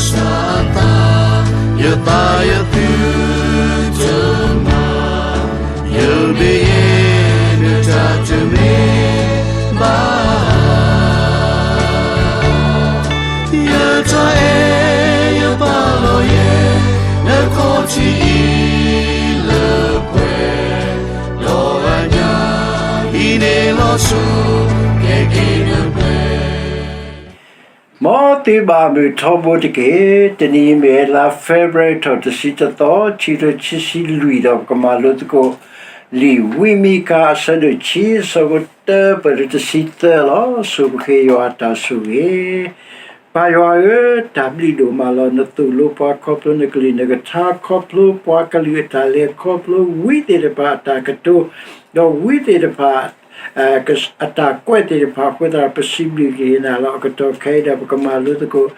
စၢ်အသး, ယသးယသုတမၤ, ယမ့ၢ်ယတၢ်တမ့ၢ်ဘၣ်, ယတၢ်အဲၣ်ယပာ်လီၤယဲ, နခီၣ်ထံးအံၤလၢပှဲၤ, ဒီးအညၣ်အံၤန့ၣ်လီၤဆီ, ကဲက့ၤနပှဲၤ မ်သုဘၣ်မုာ်ထီဘိတက့ၢ်. တနံၤအံၤမ့ၢ်ဝဲလါ February ထီၣ်တဆံတသီ ခံကထိခံဆံလွံၢ်ဒီး ပကမၤလိသကိး လံာ်ဝံမံကၤ အဆၢဒိၣ်ခံ အဆၢဖိတၢပၢၢ်လၢတဆံသၢလီၤ. ဆိပဃ့ယွၤအတၢ်ဆိၣ်ဂ့ၤ. ပၢ်ယွၤဧၢ, တၢ်ဘျုးဒိၣ်မးလီၤ. နသိၣ်လိပှၤခီဖျိနကလုၢ်နကထါ, ခီဖျိပှၤကလုာ်အတၢ်လဲၤခီဖျိ ဝံသ့ၣ်တဖၣ်အတၢ်ကတိၤ, ဒီးဝံသ့ၣ်တဖၣ် အတၢ်ကွဲးသ့ၣ်တဖၣ်အဃိသတး ပစံးဘျုးက့ၤနၤလီၤ. အကတီၢ်ခဲအံၤဒီး ပကမၤလိသကိး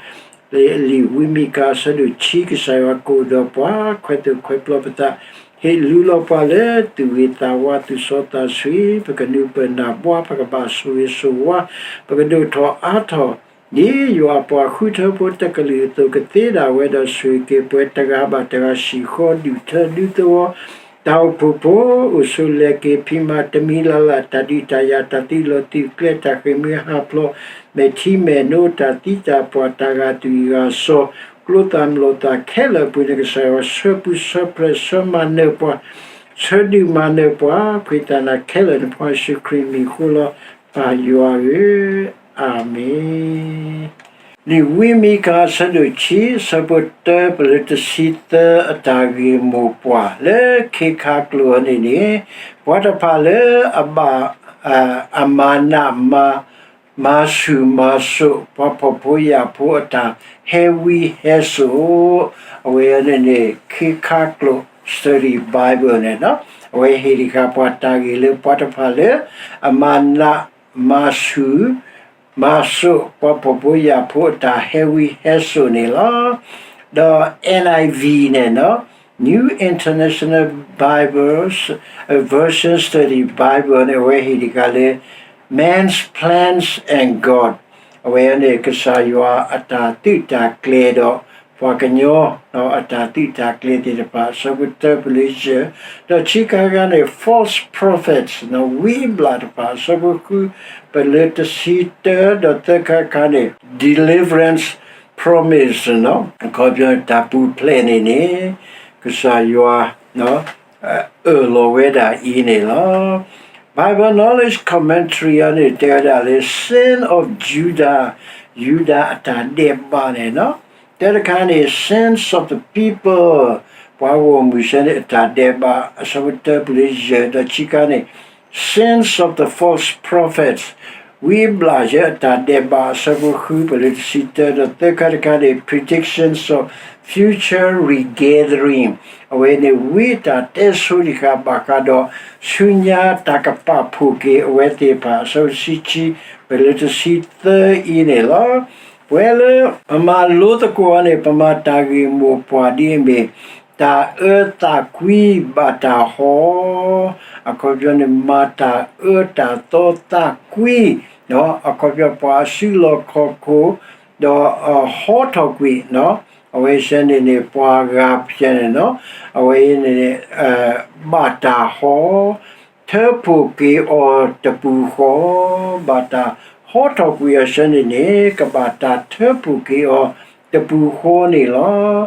လံာ်ဝံမံကၤ အဆၢဒိၣ်ခံ, ကစၢ်ယွၤကအိၣ်ဒီးပှၤ, ခွဲးသိၣ်ခွဲးပျီပသး, ဟ့ၣ်လူလီၤပှၤလၢသူၣ်ဂ့ၤသးဝါ သူၣ်စီသးဆှံ, ပကနုာ်ပၢၢ်နၢ်ဘှါ, ပကဘၣ်ဆိၣ်ဂ့ၤဆိၣ်ဝါ, ပကဒိၣ်ထီၣ်အါထီၣ်, ဒ်ယွၤအပှၤဃုထၢဖိတကလုာ်အသိး, ကသ့ဒၣ်ဝဲဒီးဆိၣ်ဂ့ၤက့ၤပှၤတဂၤဘၣ်တဂၤ ဟံၣ်ဃီဒူၣ်ထၢဒူသဝီ တၢ်အိၣ်ဖှိၣ်ဖိ အိၣ်ဆိးလဲၤက့ၤဖံးမၤ တမံၤလၢ်လၢ် တၢ်ဒုးတၢ်ယၤ တၢ်သံလီၤသံကျဲ တၢ်ဃ့ၢ်မှံဟးဖျိး မဲာ်ထံမဲာ်နိ တၢ်သံတၢ်ပှၢ် တၢ်ဂာ်သူၣ်ဂာ်စီၤ ကျိသၣ်မျိာ်သၣ်ခဲလၢာ်အပူၤန့ၣ် ကစၢ်ယွၤဆှၢပူၤဆှၢဖျဲး ဆှၢမၤနၢၤပှၤ ဆှၢဒုးမၤနၢၤပှၤ ဖှံသးနၤခဲလၢာ် နဖိယ့ၣ်ၡူးခရံာ်မံၤအဃိလီၤ. ပၢ်ယွၤဧၢ, အၤမ့ၣ်. လံာ်ဝံမံကၤ အဆၢဒိၣ်ခံ အဆၢဖိတၢ ပလၢတဆံသၢ အတၢ်ဂ့ၢ်မိၢ်ပှၢ် လၢခ့ခါကျိာ်အံၤန့ၣ်န့ၣ် ပှၤတဖၣ်လၢအဘၣ် အမၤနးမၤ မၤဆူၣ်မၤစိး ပှၤဖှီၣ်ဖိယာ်ဖိအတၢ်ဟဲဝံဟဲစိာ် အဝဲန့ၣ်န့ၣ် ခ့ခါကျိာ် Study Bible န့ၣ် အဝဲဟ့ၣ်တဃာ်ပှၤတၢ်ဂ့ၢ်လၢပှၤတဖၣ်လၢ အမၤနးမၤဆူၣ် မၤစိး ပှၤဖှီၣ်ဖိယာ်ဖိအတၢ်ဟဲဝံဟဲစိာ်န့ၣ်လီၤ. ဒီး NIV န့ၣ် New International Bibles Version Study Bible န့ၣ် အဝဲဟ့ၣ်တဃာ်လၢ Man's Plans and God အဝဲန့ၣ် ကစၢ်ယွၤအတၢ်သုးတၢ်ကျဲၤဒီး ပှၤကညီ အတၢ်သုးတၢ်ကျဲၤသ့ၣ်တဖၣ် အဆၢဖိတၢပလၢယဲၢ် ဒီးခံခါတခါန့ၣ် false prophets ဝံအဘျၣ်တဖၣ် အဆၢဖိဃု ပလၢတဆံတၢ ဒီးသၢခါတခါန့ၣ် deliverance promise အခီပညီ တၢ်ပူၤဖျဲးန့ၣ်န့ၣ် ကစၢ်ယွၤ အၢၣ်လီၤဝဲဒၣ်အံၤန့ၣ်လီၤ. Bible Knowledge Commentary အံၤန့ၣ် တဲဝဲဒၣ်လၢ Sin of Judah ယူဒၤအတၢ်ဒဲးဘးန့ၣ် တၢတခါန့ၣ် sins of the people ပှၤဂီၢ်မုၢ်စဲန့ၣ် အတၢ်ဒဲးဘး အဆၢဖိတၢပလၢယဲၢ် ဒီးခံခါန့ၣ် sins of the false prophets ဝံအဘျၣ်ယဲအတၢ်ဒဲးဘး အဆၢဖိဃု ပလၢတဆံတၢ ဒီးသၢခါတခါန့ၣ် predictions of future regathering အဝဲန့ၣ် ဝံအတၢ်တဲဆိတခါ ဘၣ်ဃးဒီး ဆူညါတၢ်ကပာ်ဖှိၣ်က့ၤအဝဲသ့ၣ်တဖၣ် အဆၢဖိတဆံခံ ပလၢတဆံသၢအံၤန့ၣ်လီၤ. ပဝဲလၢပမၤလိသကိးအံၤန့ၣ် ပမၤတၢ်ဂ့ၢ်မိၢ်ပှၢ်ဒ်အမ့ၢ် တၢ်အၢသးကွံဘၣ်တၢ်ဟီ, အခီပညီန့ၣ် မၤတၢ်အၢတၢ်သီသးကွံ, အခီပညီပှၤအစုလီၢ်ခီၣ်ခိၣ် ဒီးဟီထီၣ်ကွံာ်, အဝဲစဲန့ၣ်န့ၣ် ပှၤဂၤစဲန့ၣ် အဝဲန့ၣ်န့ၣ် ဘၣ်တၢ်ဟီ ထၢဖှိၣ်က့ၤအီၤတပူၤဃီ, ဘၣ်တၢ်ဟီထီၣ်ကွံာ်အီၤစဲန့ၣ်န့ၣ် ကဘၣ်တၢ်ထၢဖှိၣ်က့ၤအီၤတပူၤဃီန့ၣ်လီၤ.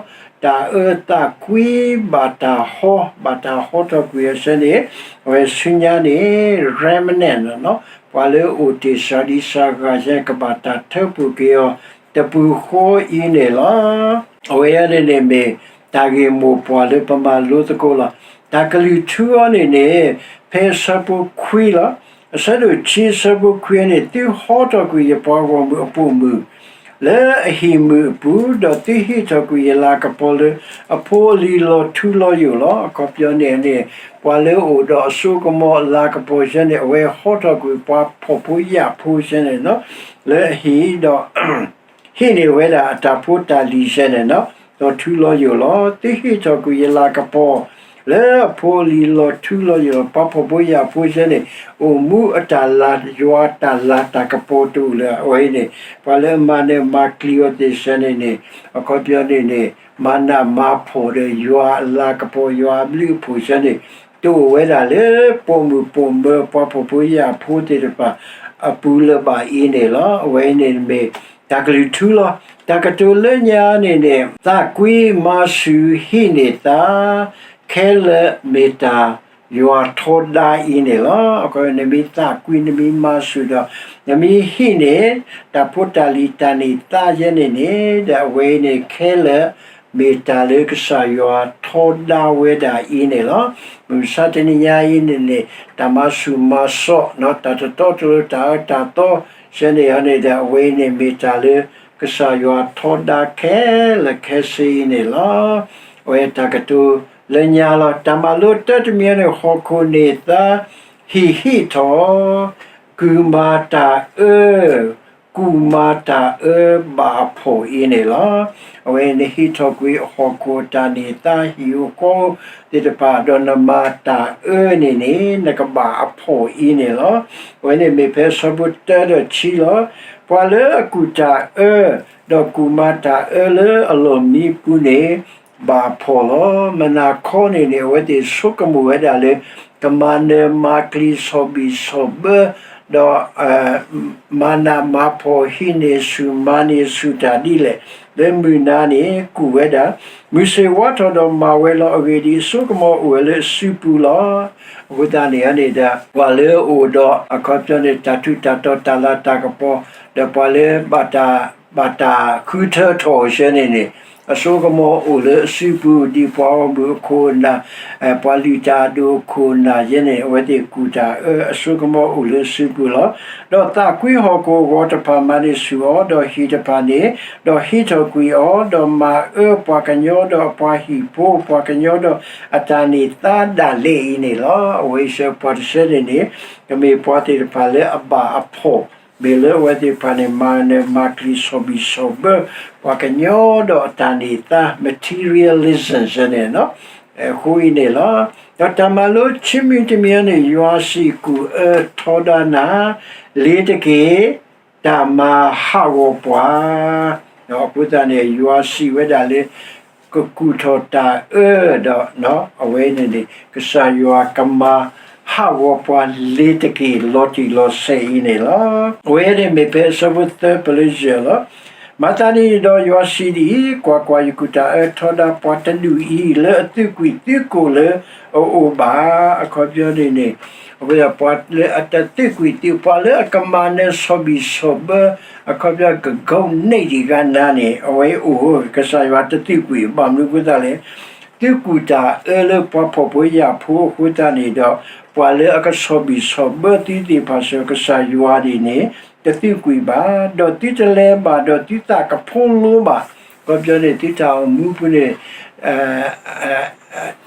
တၢ်အၢသးကွံဘၣ်တၢ်ဟီ, ဘၣ်တၢ်ဟီထီၣ်ကွံာ်အီၤစဲန့ၣ် အဝဲဆူညါန့ၣ် remnant ပှၤလၢအအိၣ်တ့ၢ်စှၤဒံစှၤဂၤစဲ ကဘၣ်တၢ်ထၢဖှိၣ်က့ၤအီၤတပူၤဃီအံၤန့ၣ်လီၤ. အဝဲအံၤန့ၣ်န့ၣ်မ့ၢ် တၢ်ဂ့ၢ်မိၢ်ပှၢ်လၢပမၤလိသကိးလီၤ. တၢ်ကလုၢ်ထူအံၤန့ၣ်န့ၣ် ဖဲအဆၢဖိခွံလီၤ. အဆၢဒိၣ်ခံအဆၢဖိခွံန့ၣ် သုဟီထီၣ်ကွံာ်ယပှၤဂီၢ်မုၢ်အပိာ်မုၣ် လၢအဟံၣ်မုာ်အပူၤ, ဒီးသုဟ့ၣ်ထီၣ်ကွံာ်ယလၤကပီၤလၢအဖိအလံၤလီၤထူလီၤယိာ်လီၤ. အခီပညီန့ၣ်န့ၣ် ပှၤလၢအအိၣ်ဒီးအစိကမီၤလၤကပီၤစဲန့ၣ် အဝဲဟီထီၣ်ကွံာ်ပှၤဖှီၣ်ဖိယာ်ဖိစဲန့ၣ် လၢအဟံၣ်ဒီး ဟ့ၣ်န့ၢ်ဝဲဒၣ်အတၢ်ဖိတၢ်လံၤစဲန့ၣ် လီၤထူလီၤယိာ်လီၤ. သုဟ့ၣ်ထီၣ်ကွံာ်ယလၤကပီၤ လၢအဖိအလံၤလီၤထူလီၤယိာ် ပှၤဖှီၣ်ဖိယာ်ဖိဆၢန့ၣ် အိၣ်မူအတၢ်လၤ ယွၤတၢ်လၤတၢ်ကပီၤတအိၣ်လၢၤ. အဝဲအံၤန့ၣ် ပှၤလၢအမၤနၢၤမၤကျံၤအီၤသ့ၣ်ဆၢန့ၣ်န့ၣ် အခီပညီန့ၣ်န့ၣ် မၤနးမၤဖှီၣ်ဒီးယွၤအလၤကပီၤ ယွၤအဘျုးအဖှိၣ်ဆၢန့ၣ် တအိၣ်ဝဲဒၣ်လၢ ပိာ်မုၣ်ပိာ်မၢၤ ပှၤဖှီၣ်ဖိယာ်ဖိသ့ၣ်တဖၣ် အပူၤလၢၤဘၣ်အံၤန့ၣ်လီၤ. အဝဲအံၤန့ၣ်မ့ၢ်တၢ်ကလုၢ်ထူလီၤ. တၢ်ကတိၤလၢညါန့ၣ်န့ၣ် သးကွံမၤစူၤဟံးန့ၢ်သး ခဲလၢာ်မ့ၢ်တၢ်ယွၤထီဒါအံၤန့ၣ်လီၤ. နမ့ၢ်သးကွံ နမ့ၢ်မၤစူၤဒီး နမ့ၢ်ဟံးန့ၢ် တၢ်ဖိတၢ်လံၤတၢ်န့ၢ်သါယဲန့ၣ်န့ၣ် ဒီးအဝဲအံၤန့ၣ် ခဲလၢာ်မ့ၢ်တၢ်လၢကစၢ်ယွၤထီဒါဝဲဒၣ်အံၤန့ၣ်လီၤ. မုၢ်မဆါတနံၤညါအံၤန့ၣ်န့ၣ် တၢ်မၤစူၤမၤစိး တၢ်တတီတလိၤ တၢ်အၢတၢ်သီ ယဲန့ၣ်အန့ၣ်ဒီး အဝဲအံၤန့ၣ်မ့ၢ်တၢ်လၢ ကစၢ်ယွၤထီဒါခဲလၢာ်ခဲဆ့အံၤန့ၣ်လီၤ. အဝဲတၢ်ကတိၤလၢညါလီၤ. တၢ်မၤလိတၢတမံၤန့ၣ် ဟီၣ်ခိၣ်န့ၢ်သါ ဟံၣ်ဟံးထီၣ် ကုၢ်မၤတၢ်အၢ ကူၣ်မၤတၢ်အၢဘၣ်အဖှီၣ်အံၤန့ၣ်လီၤ. အဝဲနဟံးထီၣ်ကွံာ်ဟီၣ်ခိၣ်အတၢ်န့ၢ်သါ ဟံၣ်ဃီသ့ၣ်တဖၣ် ဒီးနမၤတၢ်အၢန့ၣ်န့ၣ် နကဘၣ်အဖှီၣ်အံၤန့ၣ်လီၤ. အဝဲန့ၣ်မ့ၢ်ဖဲဆၢဖိတၢဒီးဆံလီၤ. ပှၤလၢအကူၣ်တၢ်အၢ ဒီးကူၣ်မၤတၢ်အၢလၢအလီၢ်မံပူၤန့ၣ် ဘၣ်ဖှီၣ်လီၤ. မုၢ်နၤခီန့ၣ်န့ၣ် အဝဲသ့ၣ်ဆိကမိၣ်ဝဲဒၣ်လၢ ကမၤနၢၤမၤကျံၤဆီၣ်ဘံၣ်ဆီၣ်ဘၢ ဒီး မၤနးမၤဖှီၣ် ဟံးန့ၢ်ဆူၣ်မၤန့ၢ်ဆူၣ်တၢ်ဒ်လဲၣ် လၢမုၢ်နၤန့ၣ် ကူၣ်ဝဲဒၣ် မုၢ်ဆ့ၣ်ဝါထီၣ်ဒီးမၤဝဲလီၤ. အဂ့ၢ်ဒ်အံၤ အစိကမီၤအိၣ်ဝဲလၢအစုပူၤလီၤ. အဃိသတးန့ၣ်န့ၣ်ဒီး ပှၤလၢအအိၣ်ဒီး အခီပညီန့ၣ် တၢ်ထူးတၢ်တီၤ တၢ်လၤတၢ်ကပီၤ ဒီးပှၤလၢ ဘၣ်တၢ်ဃုထၢထီၣ်အီၤယဲန့ၣ်န့ၣ် အစိကမီၤအိၣ်လၢအစုပူၤ ဒ်ပှၤဂီၢ်မုၢ်အခိၣ်အနၢ် ပှၤလုၢ်တၢ်အဒိၣ်အခိၣ်အနၢ်ယဲန့ၣ် အဝဲသ့ၣ်ကူၣ်တၢ်အၢ အစိကမီၤအိၣ်လၢအစုပူၤလီၤ. ဒီးသးကွံဟီၣ်ခိၣ်အဂီၤတဖၣ် မၤန့ၢ်ဆူၣ်အီၤ ဒီးဟံၣ်တဖၣ်န့ၣ် ဒီးဟံးထီၣ်ကွံာ်အီၤ ဒီးမၤအၢပှၤကညီဒီးအပှၤဟံၣ်ဖိ ပှၤကညီဒီးအတၢ်န့ၢ်သါဒၣ်လဲာ်အံၤန့ၣ်လီၤ. အဝဲအံၤစ့ၢ်ပှၤတဆၢန့ၣ်န့ၣ် ကမ့ၢ်ပှၤသ့ၣ်တဖၣ်လၢအဘၣ်အဖှီၣ် မ့ၢ်လၢအဝဲသ့ၣ်တဖၣ်န့ၣ် မၤနၢၤမၤကျံၤဆီၣ်ဘံၣ်ဆီၣ်ဘၢ ပှၤကညီဒီးအတၢ်န့ၢ်သါ materialism စ့ၢ်န့ၣ် အဃိအံၤန့ၣ်လီၤ. ဒီးတၢ်မၤလိခံမံၤတမံၤန့ၣ် ယွၤစံးကူၣ်အၢထီဒါနၤ လ့ၤတက့ၢ် တၢ်မၤဟးဂီၤပှၤ အဃိသတးန့ၣ် ယွၤစံးဝဲဒၣ်လၢ ကကူၣ်ထီၣ်တၢ်အၢဒီး အဝဲန့ၣ်န့ၣ် ကစၢ်ယွၤကမၤဟးဂီၤပှၤလ့ၤတက့ၢ် လီၤတံၢ်လီၤဆဲးအံၤန့ၣ်လီၤ. အဝဲန့ၣ်မ့ၢ်ဖဲအဆၢဖိသၢပလၢယဲၢ်လီၤ. မၤသးဒ်န့ၣ်ဒီး ယွၤစံးဒ်အံၤ, ကွၢ်ကွၢ်, ယကူၣ်တၢ်အၢထီဒါပှၤတဒူၣ်အံၤ လၢအသုးကွံာ်သုးကိာ်လၢအအိၣ်ဘၣ်. အခီပညီန့ၣ်န့ၣ် အဝဲဒၣ်ပှၤလၢအတသုးကွံာ်သုး ပှၤလၢအကမၤနၢၤဆီၣ်ဘံၣ်ဆီၣ်ဘၢ အခီပညီကကိးန့ၢ်ဒံးဂၤနၤန့ၣ် အဝဲအိၣ် ကစၢ်ယွၤတသုးကွံာ် ဘၣ်မနုၤအဃိသတးလဲၣ် သုးကူၣ်တၢ်အၢလၢပှၤဖှီၣ်ဖိယာ်ဖိအဃိသတးန့ၣ်ဒီး ပှၤလၢအကဆီၣ်ဘံၣ်ဆီၣ်ဘၢသုသ့ၣ်တဖၣ်စ့ၢ် ကစၢ်ယွၤန့ၣ်န့ၣ် တသုးကွံာ်ဘၣ်, ဒီးသုတလဲၤဘၣ်ဒီးသုသးကဖိလိဘၣ်. အခီပညီန့ၣ် သုတၢ်အိၣ်မူပူၤန့ၣ်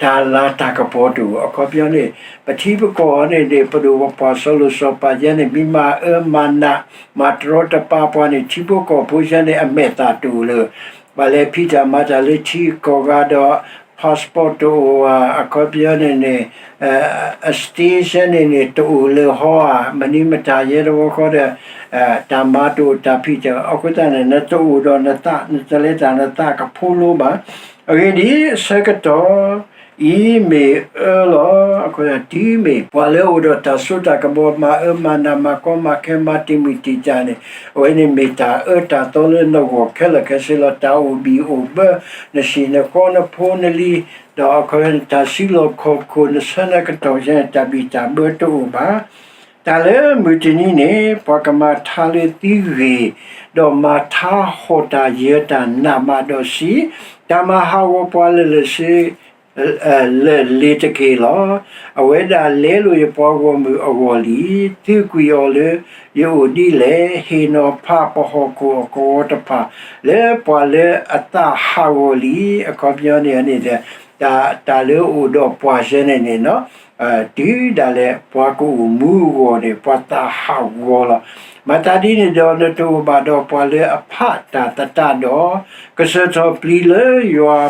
တၢ်လၤတၢ်ကပီၤတအိၣ်. အခီပညီန့ၣ် ပထံပကီၢ်န့ၣ်န့ၣ် ပဒိၣ်ပပှၢ်စီၤလိၤစီၤပၤယဲန့ၣ် မ့ၢ်မၤအၢမၤနး မၤတရီတပါပှၤန့ၣ် ထံဖိကီၢ်ဖိယဲန့ၣ် အမဲာ်သၣ်တအိၣ်လၢၤ ပှၤလဲၤဖံးတၢ်မၤတၢ်လၢထံကီၢ်ဂၤဒီး passport တအိၣ်ဧါ, အခီပညီန့ၣ်န့ၣ် အ station န့ၣ်န့ၣ် တအိၣ်လၢဟီဧါ, မနုၤမတၤယဲတဝီဃီဒီး တၢ်မၤတအိၣ် တၢ်ဖံးတၢ် အဃိသတးန့ၣ် နတအိၣ်ဒီးနသး နတလဲၤတၢ် နသးကဖိလိဘၣ်. အဂ့ၢ်ဒ်အံၤ အဆၢကတီၢ်အံၤမ့ၢ်အၢလီၤ. အဃိ တုၤမ့ၢ်ပှၤလၢအအိၣ်ဒီးတၢ်စိတၢ်ကမီၤ မၤအၢမၤနး မၤကီမၤခဲ မၤတံာ်မုၢ်တံာ်တာ်န့ၣ် အဝဲန့ၣ်မ့ၢ်တၢ်အၢတၢ်သီလၢနဂီၢ်ခဲလၢာ်ခဲဆ့လီၤ. တၢ်အိၣ်ဘံၣ်အိၣ်ဘၢ နဟံၣ်နဃီနဖိနလံၤ ဒီးအခီပညီ တၢ်စုလီၢ်ခီၣ်ခိၣ် နဆၢနကတီၢ်ယဲန့ၣ် တၢ်ဘံၣ်တၢ်ဘၢတအိၣ်ဘၣ်. တၢ်လၢမုၢ်တနံၤန့ၣ် ပှၤကမၤထါလၢသုဂ့ၢ်, ဒီးမၤထါဟီၣ်တၢ်ယၢၤတၢ်နးမးဒီးစံး, တၢ်မၤဟးဂီၤပှၤလၢာ်လၢာ်ဆ့ လၢာ်လ့ၤတက့ၢ်လီၤ. အဝဲဒၣ်လဲလိာ်ယပှၤဂီၢ်မုၢ်အဂီၢ်လံ. သုးကွံာ်အီၤလၢယအိၣ်ဒ်လဲၣ်. ဟ့ၣ်နီၤဖးပဟီၣ်ခိၣ်အကဝီၤတဖၣ် လၢပှၤလၢအသးဟးဂီၤလံ. အခီပညီန့ၣ်န့ၣ် တၢ် တၢ်လၢအအိၣ်ဒီးပှၤယဲန့ၣ်န့ၣ် တုၤဒၣ်လဲာ်ပှၤကအိၣ်မူအဂီၢ်န့ၣ် ပှၤသးဟးဂီၤလီၤ. မၤသးဒ်န့ၣ်ဒီး နတအိၣ်ဘၣ်ဒီးပှၤလၢအဖးတၢ်သတးဒီး ကစၢၢ်ထီၣ်ပျံၤလၢယွၤ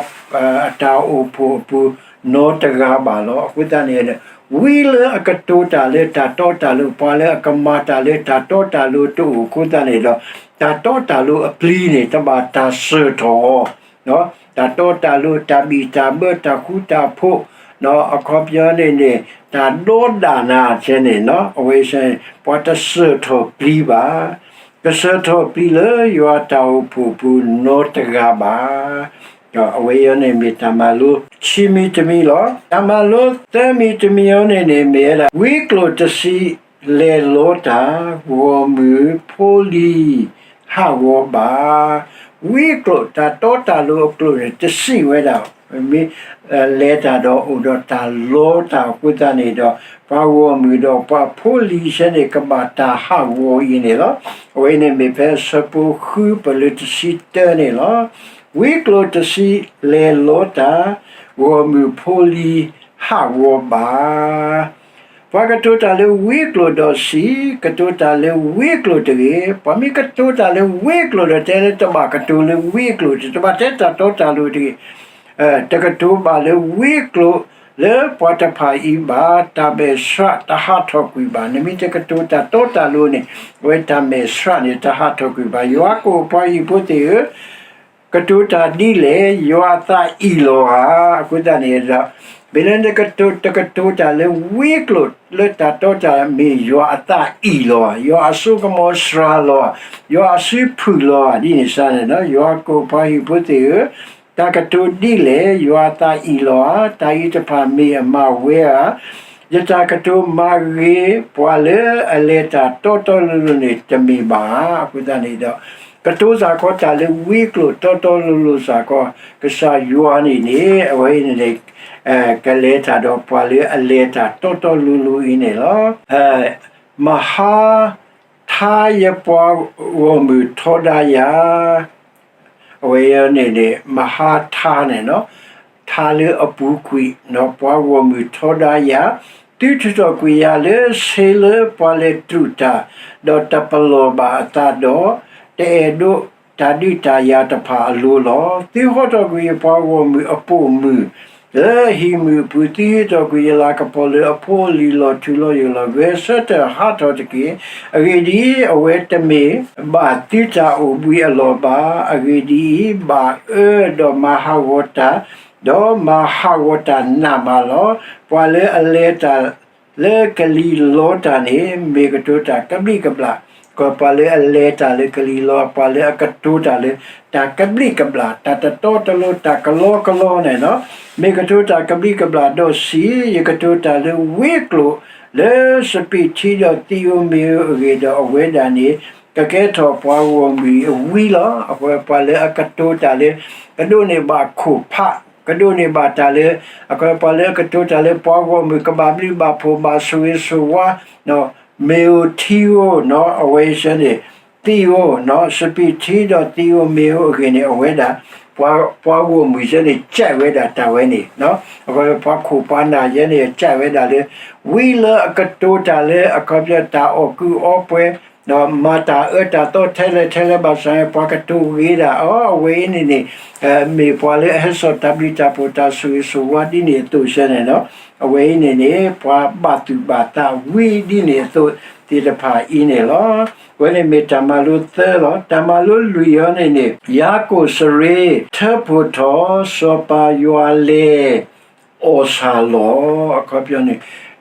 အတၢ်အိၣ်ဖှိၣ်အပူၤ နီတဂၤဘၣ်လီၤ. အဃိသတးန့ၣ် ဝံလၢအကတိၤတၢ်လၢတၢ်တီတၢ်လိၤ, ပှၤလၢအကမၤတၢ်လၢတၢ်တီတၢ်လိၤတအိၣ်အဃိသတးန့ၣ်ဒီး, တၢ်တီတၢ်လိၤအပျံၤန့ၣ် တဘၣ်တၢ်စၢၢ်ထီၣ်အီၤ တၢ်တီတၢ်လိၤ တၢ်ဘံၣ်တၢ်ဘၢ တၢ်ဃူတၢ်ဖိး, အခီပညီန့ၣ်န့ၣ် တၢ်ဒီဒၣ်နၤဆဲန့ၣ်, အဝဲဆဲန့ၣ် ပှၤတစၢၢ်ထီၣ်ပျံၤဘၣ်. ကစၢၢ်ထီၣ်ပျံၤလၢယွၤတၢ်အိၣ်ဖှိၣ်ပူၤနီတဂၤဘၣ်. အဝဲအံၤန့ၣ်မ့ၢ်တၢ်မၤလိဆံမံၤတမံၤလီၤ. တၢ်မၤလိသၢမံၤတမံၤအံၤန့ၣ်န့ၣ် မ့ၢ်ဝဲဒၣ် ဝံကျိာ်တဆံ လဲၤလီတၢ်, ဂီၢ်မုၢ်ဖိလံၤ ဟးဂီၤဘၣ်. ဝံကျိာ် တၢ်တီတၢ်လိၤအကျိာ်န့ၣ် တဆံဝဲဒၣ်, မ့ၢ်လဲၤတၢ်ဒီးအိၣ်ဒီးတၢ်လီတၢ်အဃိသတးန့ၣ်ဒီး, ပှၤဂီၢ်မုၢ်ဒီးပှၤဖိလံၤဆဲန့ၣ် ကဘၣ်တၢ်ဟးဂီၤအံၤန့ၣ်လီၤ. အဝဲအံၤန့ၣ်မ့ၢ်ဖဲဆၢဖိဃုပလၢတဆံတၢန့ၣ်လီၤ. ဝံကျိာ်တဆံ လဲၤလီတၢ်, ဂီၢ်မုၢ်ဖိလံၤ ဟးဂီၤဘၣ်. ပှၤကတိၤတၢ်လၢဝံကျိာ်ဒီးဆံး, ကတိၤတၢ်လၢဝံကျိာ်တဂ့ၤ. ပှၤမ့ၢ်ကတိၤတၢ်လၢဝံကျိာ်ဒီး တဲလၢတဘၣ်ကတိၤလၢဝံကျိာ်တဂ့ၤ, တဘၣ်တဲတၢ်တီတၢ်လိၤတဂ့ၤ. တကတိၤဘၣ်လၢဝံကျိာ်လၢပှၤတဖၣ်အံၤဘၣ်, တၢ်မဲာ်ဆှးတဟးထီၣ်ကွံာ်ဘၣ်. နမ့ၢ်တကတိၤတၢ်တီတၢ်လိၤန့ၣ်, အဝဲတၢ်မဲာ်ဆှးန့ၣ် တဟးထီၣ်ကွံာ်ဘၣ်. ယွၤကိာ်ပှၤဟံၣ်ဖိသ့ၣ်ဧၢ, ကတိၤတၢ်ဒ်လဲၣ်, ယွၤအသးအံၣ်လီၤဧါ. အဃိသတးန့ၣ်ဒီး, မ့ၢ်လၢနကတိၤ တကတိၤတၢ်လၢဝံကျိာ်လၢတၢ်တီတၢ် မ့ၢ်ယွၤအသးအံၣ်လီၤဧါ, ယွၤအစိကမီၤစှၤလီၤဧါ, ယွၤအစုဖုၣ်လီၤဧါ, ဒ်န့ၣ်စ့ၢ်န့ၣ်, ယွၤကိာ်ပှၤဟံၣ်ဖိသ့ၣ်ဧၢ, တၢ်ကတိၤဒ်လဲၣ်, ယွၤအသးအံၣ်လီၤဧါ. တၢ်အံၤတဖၣ်မ့ၢ်အမၤဝဲဧါ. ယတၢ်ကတိၤမၤဂ့ၤ ပှၤလၢအလဲၤတၢ်တီတီလိၤလိၤန့ၣ် တမ့ၢ်ဘၣ်ဧါ. အဃိသတးန့ၣ်ဒီး, ကတိၤစ့ၢ်ကီးတၢ်လၢဝံကျိာ်တီတီလိၤလိၤစ့ၢ်ကီး, ကစၢ်ယွၤန့ၣ်န့ၣ် အဝဲအံၤန့ၣ်န့ၣ် ကလဲၤတၢ်ဒီးပှၤလၢအလဲၤတၢ်တီတီလိၤလိၤအံၤန့ၣ်လီၤ. မဟါထါယပှၤဂီၢ်မုၢ်ထီဒါယၤ, အဝဲအံၤန့ၣ်န့ၣ် မဟါထါန့ၣ်, ထါလၢအပူၤကွံာ်, ပှၤဂီၢ်မုၢ်ထီဒါယၤ, သုထုးထီၣ်ကွံာ်ယၤလၢဆ့လၢပှၤလဲၤတြူာ်တၢ်, ဒီးတပလီၢ်ဘၣ်အသးဒီး, တအဲၣ်ဒိးတၢ်ဒုးတၢ်ယၤတဖၣ်အလိၤလီၤ. သုဟီထီၣ်ကွံာ်ယပှၤဂီၢ်မုၢ်အပိာ်မုၣ် လၢဟံၣ်မုၢ်အပူၤ, သုဟ့ၣ်ထီၣ်ကွံာ်ယလၤကပီၤလၢအဖိအလံၤလီၤထူလီၤယိာ်လီၤ. ဂဲၤဆၢထၢၣ်ဟးထီၣ်တက့ၢ်. အဂ့ၢ်ဒ်အံၤ, အဝဲတမ့ၢ်ဘၣ်သုတၢ်အိၣ်ဘှံးအလီၢ်ဘၣ်. အဂ့ၢ်ဒ်အံၤ, ဘၣ်အၢဒီးမၤဟးဂီၤတၢ်, ဒီးမၤဟးဂီၤတၢ်နးမးလီၤ. ပှၤလၢအလဲၤတၢ်လၢကလံၤလီတၢ်န့ၣ် မ့ၢ်ကတိၤတၢ်ကဘျံးကဘျၣ်, ပှၤလၢအလဲၤတၢ်လၢကလံၤလီ, ပှၤလၢအကတိၤတၢ်လၢတၢ်ကဘျံးကဘျၣ်, တၢ်တတီတလိၤ တၢ်ကလီကလီန့ၣ်လီၤ. မ့ၢ်ကတိၤတၢ်ကဘျံးကဘျၣ်ဒီးဆံး, ယကတိၤတၢ်လၢဝံကျိာ်လၢစပံးထံဒီးသံဧိၤမ့ၤဧိၤအဂ့ၢ်ဒီး အဝဲဒၣ်န့ၣ် ကကဲထီၣ်ပှၤဂီၢ်မုၢ်အံၤအဝံလီၤ. အဃိပှၤလၢအကတိၤတၢ်လၢ ကဒိးန့ၢ်ဘၣ်ခိၣ်ဖး, ကဒိးန့ၢ်ဘၣ်တၢ်လၢ, အဃိပှၤလၢအကတိၤတၢ်လၢပှၤဂီၢ်မုၢ်ကဘၣ်ဘျုးဘၣ်ဖှိၣ်ဘၣ်ဆိၣ်ဂ့ၤဆိၣ်ဝါ, မ့ၤဧိၤထံဧိၤ, အဝဲအံၤစ့ၢ်န့ၣ် သံဧိၤ, စပံးထံဒီးသံဧိၤမ့ၤဧိၤအဂ့ၢ်န့ၣ် အဝဲဒၣ် ပှၤဂီၢ်မုၢ်စ့ၢ်န့ၣ် ကးဝဲဒၣ်တၢ်ဝဲန့ၣ်, အဃိပှၤခိၣ်ပှၤနၢ်ယဲန့ၣ် ကးဝဲဒၣ်လၢ ဝံလၢအကတိၤတၢ်လၢအခီပညီတၢ်အီၣ်ကုးအီပှဲၤ, မၤတၢ်အၢတၢ်သီထဲလဲၣ်ထဲလဲၣ်ဘၣ်ဆၣ်န့ၣ် ပှၤကတိၤဂ့ၤဒၣ်အီၤ, အဝဲအံၤန့ၣ်န့ၣ် မ့ၢ်ပှၤလၢအဟဲစိာ်တၢ်ဘျုးတၢ်ဖှိၣ်တၢ်ဆိၣ်ဂ့ၤဆိၣ်ဝါဒ်န့ၣ်အသိးစ့ၢ်န့ၣ်လီၤ. အဝဲအံၤန့ၣ်န့ၣ် ပှၤဘၣ်သူၣ်ဘၣ်သးဝံဒ်န့ၣ်အသိးသ့ၣ်တဖၣ်အံၤန့ၣ်လီၤ. အဝဲန့ၣ်မ့ၢ်တၢ်မၤလိသၢလီၤ. တၢ်မၤလိလွံၢ်အံၤန့ၣ်န့ၣ် ယၤကိာ်စရ့ ထၢဖှိၣ်ထီၣ် စီၤပၤယွၤလဲၤ အီၣ်ဆၣ်လီၤ. အခီပညီန့ၣ်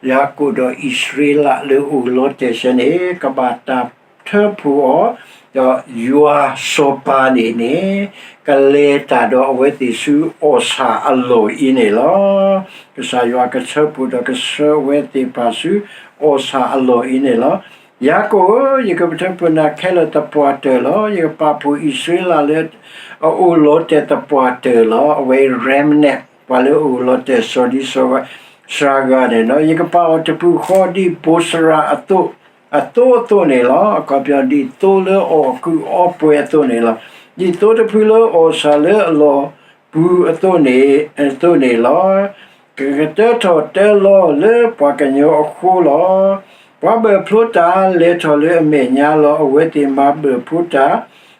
ယၤကိာ်ဒီးအံၣ်စရ့လးလၢအိၣ်လီၤတဲာ်စ့ၢ်န့ၣ် ကဘၣ်တၢ်ထၢဖှိၣ်အီၤ, ဒီးယွၤစီၤပၤန့ၣ်န့ၣ် ကလဲၤတၢ်ဒီးအဝဲသ့ၣ်ဆူအီၣ်ဆၣ်အလီၢ်အံၤန့ၣ်လီၤ. ကစၢ်ယွၤကထၢဖှိၣ်ဒီးကဆှၢအဝဲသ့ၣ်တဖၣ်ဆူအီၣ်ဆၣ်အလီၢ်အံၤန့ၣ်လီၤ. ယၤကိာ်ဧၢ, ယကထၢဖှိၣ်နၤခဲလၢာ်သပှၢ်တၢၢ်လီၤ. ယကပာ်ဖှိၣ်အံၣ်စရ့လးလၢအအိၣ်လီၤတဲာ်သပှၢ်တၢၢ်လီၤ. အဝဲ remnant ပှၤလၢအအိၣ်လီၤတဲာ်စီၤဒံစီၤဂၤန့ၣ်လီၤ. ယကပာ်အီၤတပူၤဃီဒ်ဘိစရၤအသိးအသိးန့ၣ်လီၤ. အခီပညီဒ်သိလၢအီၣ်ကုးအီပှဲၤအသိးန့ၣ်လီၤ. ဒ်သိတဖုလၢအီၣ်ဆၣ်လၢအလီၢ်ပူၤအသိးန့ၣ်လီၤ. ကကတၢထီၣ်တၢလီၤလၢပှၤကညီအဃိလီၤ. ပှၤဘၢၣ်ဖျိတၢ်လဲၤထီၣ်လၢအမဲာ်ညါလီၤ. အဝဲသ့ၣ်မၤဘၢၣ်ဖျိတၢ်,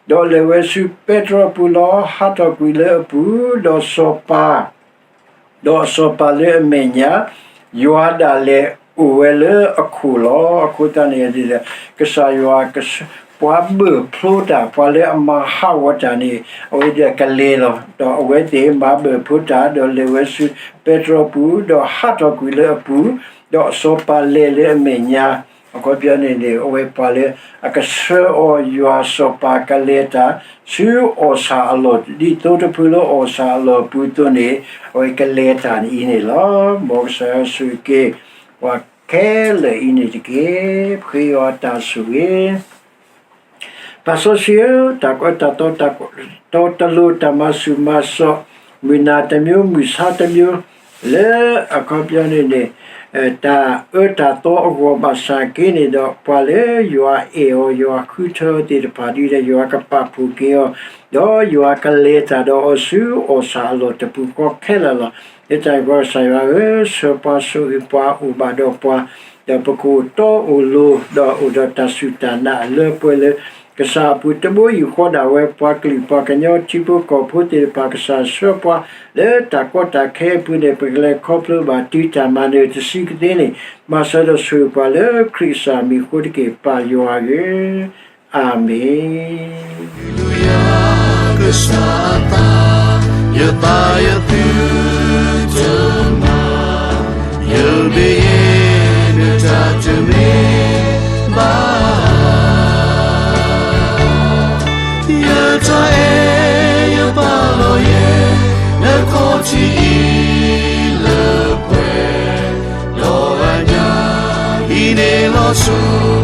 ဒီးလဲၤဝဲဆူပဲတြီပူၤလီၤ. ဟးထီၣ်ကွံာ်လၢအပူၤ, ဒီးစီၤပၤ ဒီးစီၤပၤလၢအမဲာ်ညါ, ယွၤဒၣ်လဲာ်အိၣ်ဝဲလၢအခိၣ်လီၤ. အဃိသတးန့ၣ် ကစၢ်ယွၤ ပှၤဘၢၣ်ဖျိတၢ်, ပှၤလၢအမၤဟးဂီၤတၢ်န့ၣ် အဝဲဒၣ်ကလဲၤလီၤ. ဒီးအဝဲသ့ၣ်မၤဘၢၣ်ဖျိတၢ်, ဒီးလဲၤဝဲဆူပဲတြီပူၤ, ဒီးဟးထီၣ်ကွံာ်လၢအပူၤ, ဒီးစီၤပၤလဲၤလၢအမဲာ်ညါ, အခီပညီန့ၣ်န့ၣ် အဝဲပှၤလၢအကဆှၢအီၤ ယွၤစီၤပၤကလဲၤတၢ် ဆူအီၣ်ဆၣ်အလီၢ်, ဒ်သိတဖုလၢအီၣ်ဆၣ်အလီၢ်အပူၤအသိးန့ၣ် အဝဲကလဲၤတၢ်န့ၣ်အံၤန့ၣ်လီၤ. မ်ကစၢ်ယွၤဆိၣ်ဂ့ၤက့ၤ ပှၤခဲလၢာ်အံၤန့ၣ်တက့ၢ်. ပဃ့ယွၤတၢ်ဆိၣ်ဂ့ၤ ပၢ်စီဆှံဧၢ, တၢ်ကီတၢ်ခဲ တၢ်တီတၢ်လိၤ တၢ်မၤဆူၣ်မၤစိး, မုၢ်နၤတမျိုး မုၢ်ဆါတမျိုး, လၢအခီပညီန့ၣ်န့ၣ် တၢ်အၢတၢ်သီအဂီၢ်ဘၣ်ဆၣ်က့န့ၣ်ဒီး ပှၤလၢယွၤအဲၣ်အီၤ ယွၤဃုထၢအီၤသ့ၣ်တဖၣ်ဒ်လဲၣ် ယွၤကပာ်ဖှိၣ်က့ၤအီၤ, ဒီးယွၤကလဲၤတၢ်ဒီးအီၤဆူအီၣ်ဆၣ်အလီၢ်တပူၤဃီခဲလၢာ်လီၤ. လၢတၢ်အံၤပှၤကစၢ်ယွၤဧၢ, ဆှၢပှၤဆိၣ်ဂ့ၤပှၤအိၣ်ဘၣ်ဒီးပှၤ, ဒီးပကအိၣ်တီအိၣ်လိၤ ဒီးအိၣ်ဒီးတၢ်စူၢ်တၢ်နာ်အလၢပှဲၤလၢ ကစၢ်အပူၤတဘိယူၢ်ဃီဒၣ်ဝဲ ပှၤကလုာ်ပှၤကညီထံဖိကီၢ်ဖိသ့ၣ်တဖၣ် ကစၢ်ဆှၢပှၤလၢတၢ်ကီတၢ်ခဲအပူၤန့ၣ် ပကလဲၤခီဖျိဘၣ်တုၤတၢ်မၤနၢၤတဆံးကသ့န့ၣ် မၤစၢၤဒီးဆိၣ်ဂ့ၤပှၤလၢခရံာ်ကစၢ်မံၤအဃိတက့ၢ် ပၢ်ယွၤဧၢ, အၤမ့ၣ်. ကစၢ်သး, ယသးယသုတမၤ, ယမ့ၢ်ယဲ နတၢ်တမ့ၢ်ဘၣ်. ယတၢ်အဲၣ်ယပာ်လီၤယဲ နခီၣ်ထံးအံၤလၢပှဲၤ, ဒီးအညၣ် အံၤန့ၣ်လီၤဆီ